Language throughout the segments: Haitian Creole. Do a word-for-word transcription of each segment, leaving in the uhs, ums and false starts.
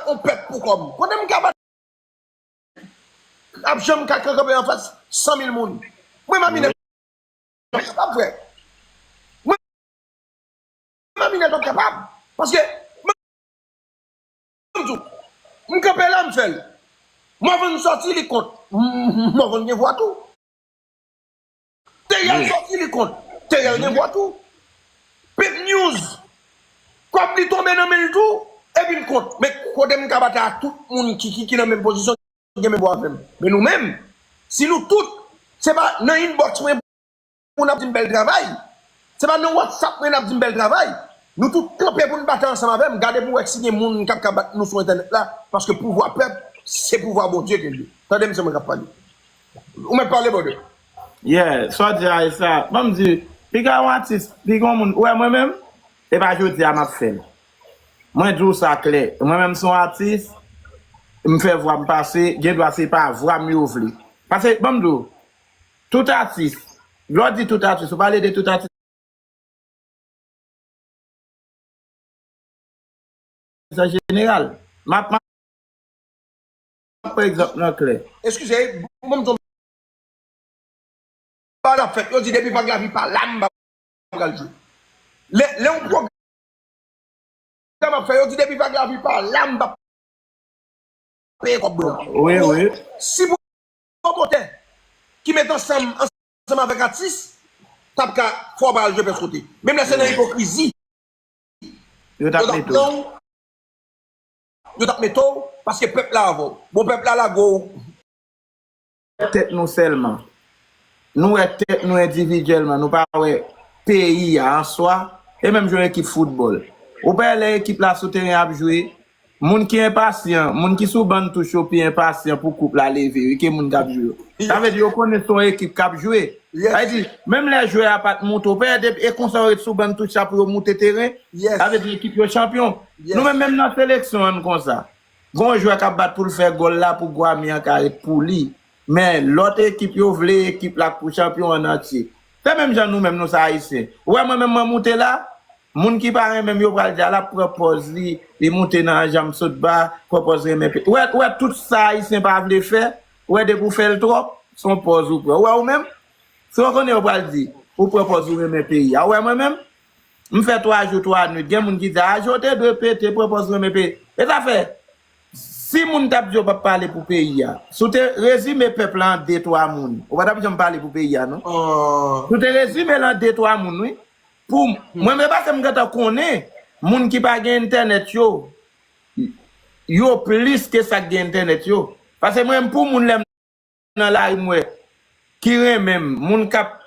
yon pèp pou kò m. Kote m ka bat ap janm ka kanpe anfas san mil moun. Mwen, Mamine, kapab, frè. Mwen, Mamine, kapab. Paske, mwen, m kanpe la, m fè l. Mòvann sòti, li kont. Mòvann gen vwa tou. Teyèl sòti, li kont. Teyèl gen vwa tou. Pep News, kòb li tonbe nan men l tou, epi l kont. Men kote m ka batay ak tout moun ki, ki, ki nan menm pozisyon, gen menm vwa avè m. Men nou menm, si nou tout, se pa nan inbox mwen pou n ap di m bèl travay, se pa nan WhatsApp mwen n ap di m bèl travay, nou tout kanpe pou n batay ansanm avè m. Gade pou w wè si gen moun k ap ka bat nou sou entènèt la, paske pouvwa pèp, se pouvwa Bondye ke l ye. Tande misye mwen k ap pale. Ou mèt pale, brother. Yeah, sa w di a e sa. Ban m di, piga yon atis, piga yon moun, ou wè mwen menm, e pa jodi a m ap fè l. Mwen di w sa klè, mwen menm se yon atis, m fè vwa m pase, gen dwa se pa vwa m yo vle. Paske, ban m di w, tout atis, lè w di tout atis, ou pale de tout atis an jeneral. M ap, m ap pran egzanp nan klè. Eskize, bon, m bagay ap fèt, yo di depi vag lavi pa la, m pa pral jwe. Lè, lè yon pwogram ap fè, yo di depi vag lavi pa la, m pa peye kòb blan. Wi, wi. Si pwomotè ki met ansanm, ansanm avèk atis, t ap ka fè w pral jwe pès kote. Menm lè se nan ipokrizi, yo t ap mete w. Yo t ap mete w, paske pèp la avè w. Bon, pèp la lage w. Tèt nou sèlman. Nou wè tèt nou endividyèlman, nou pa wè peyi a an swa. E menm jan yon ekip foutbòl. Ou pa wè lè ekip la sou teren ap jwe, moun ki enpasyan, moun ki sou bann touch yo pi enpasyan pou koup la leve wi, ke moun k ap jwe yo. Sa vle di yo konnen se yon ekip k ap jwe. Sa vle di, menm lè jwè a pa t moute, ou pa wè depi, e konsa yo ret sou bann touch la pou yo moute teren. Sa vle di ekip yo chanpyon. Nou menm, menm nan seleksyon an, n konsa. Gon jwè k ap bat pou l fè gòl la pou Gwami an ka ret pou li. Men lòt ekip yo vle ekip la pou chanpyon an antye. Se menm jan nou menm nou se Ayisyen. Ou wè mwen menm mwen moute la, moun ki pa renmen m yo pral di a l ap pran pòz li, li moute nan janm sot ba, pran pòz renmen pe-, ou wè, ou wè tout sa Ayisyen pa vle fè, ou wè depi w fè l twòp, se yon pòz ou pran. Ou wè ou menm, si w konnen yo pral di, ou pran pòz ou renmen peyi a. Ou wè mwen menm, m fè twa jou, twa nuit. Gen moun ki di, a, je w te dwe pete, pran pòz renmen peyi. E sa fè, si moun t ap di yo p ap pale pou peyi a, si w te rezime pèp la an de, twa moun, ou pa t ap janm pale pou peyi a, non. Si w te rezime l an de, twa moun, wi. Pou m, mwen menm, paske m gentan konnen, moun ki pa gen entènèt yo, yo plis ke sa k gen entènèt yo. Paske mwen menm, pou moun, lè m nan lari m wè, ki renmen m, moun k ap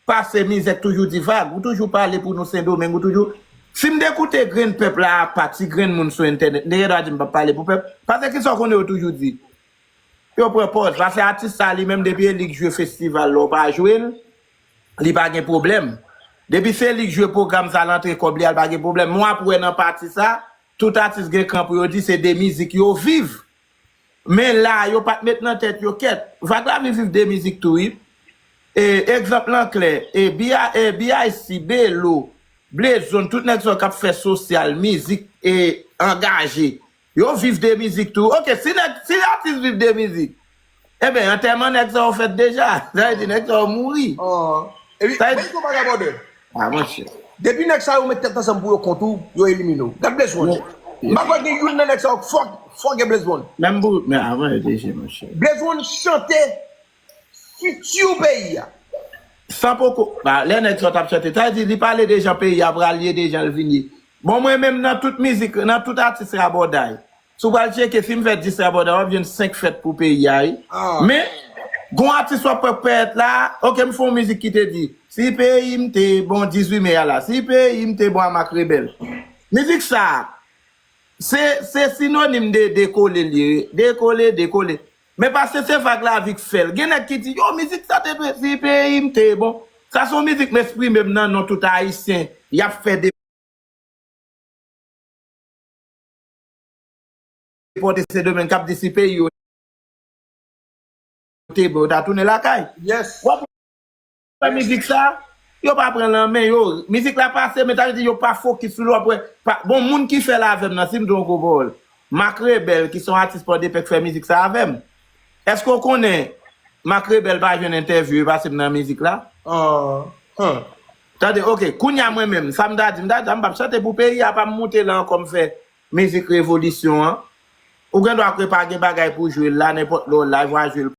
pase mizè k toujou di vag, ou toujou pale pou nou Sendomeng, ou toujou, si m te koute grenn pèp la apa, ti grenn moun sou entènèt, m te gen dwa di m p ap pale pou pèp, paske kisa w konnen yo toujou di? Yo pran pòz, paske atis sa li menm depi e li k jwe festival la, w pa jwe l, li pa gen pwoblèm. Depi se li k jwe pwogram sa, l antre kòb li a, l pa gen pwoblèm. Men w ap wè nan pati sa, tout atis gen kan pou yo di se de mizik yo viv. Men la, yo pa t met nan tèt yo kèt. Vag Lavi viv de mizik tou, wi. E, egzanp lan klè, e, B I, e, B I C, Belo, Blezone, tout nèg sa yo k ap fè sosyal, mizik, e, angaje. Yo viv de mizik tou. Oke, si nèg, si atis viv de mizik, enben, antèman nèg sa yo fèt deja. Sa vle di nèg sa yo mouri. Epi, sa vle di, men yon bagay, brother. A, monchè. Depi nèg sa yo met tèt ansanm pou yo kont ou, yo elimine w. Gad Blaze One. M pa kwè gen youn nan nèg sa yo k fò, fò gen Blaze One. Menm pou, men avan yo te je, monchè. Blaze One chante fiti peyi a. San poko, ba, lè nèg sa yo t ap chante, sa vle di, li pale de jan peyi a pral ye, de jan l vin ye. Bon, mwen menm nan tout mizik, nan tout atis rabòday, si w pral tcheke, si m fè dis rabòday, w ap jwenn senk fèt pou peyi a, wi. Men, gon atis w ap wè k parèt la, oke, m fè yon mizik ki te di, si peyi m te bon, dizuit me a la, si peyi m te bon a Mak Rebèl. Mizik sa, se, se sinonim de dekole l ye, dekole, dekole. Men paske se Vag Lavi k fè l. Gen nèg ki di, yo, mizik sa te dwe, si peyi m te bon. Sa se yon mizik m eksprime m nan non tout Ayisyen. Y ap fè de depòte Sendomeng k ap di si peyi yo te bon, yo ta tounen lakay. Yes. W ap wè mizik sa, yo pa pran l nan men yo. Mizik la pase, men sa vle di yo pa fokis sou li, w ap wè. Pa, bon, moun ki fè l avè m nan, si m di yon gwo pawòl, Mak Rebèl, ki se yon atis Pòdepè k fè mizik sa avè m. Èske w konnen Mak Rebèl pa jwenn entèvyou e pase m nan mizik la? Ah, huh. Tande, ok, kounye a mwen menm, sa m ta di, m ta di, m p ap chante pou peyi a, pa m moute la ankò, m fè mizik revolisyon an. Ou gen dwa kwè pa gen bagay pou jwe la, nenpòt lè w live, w a jwe l.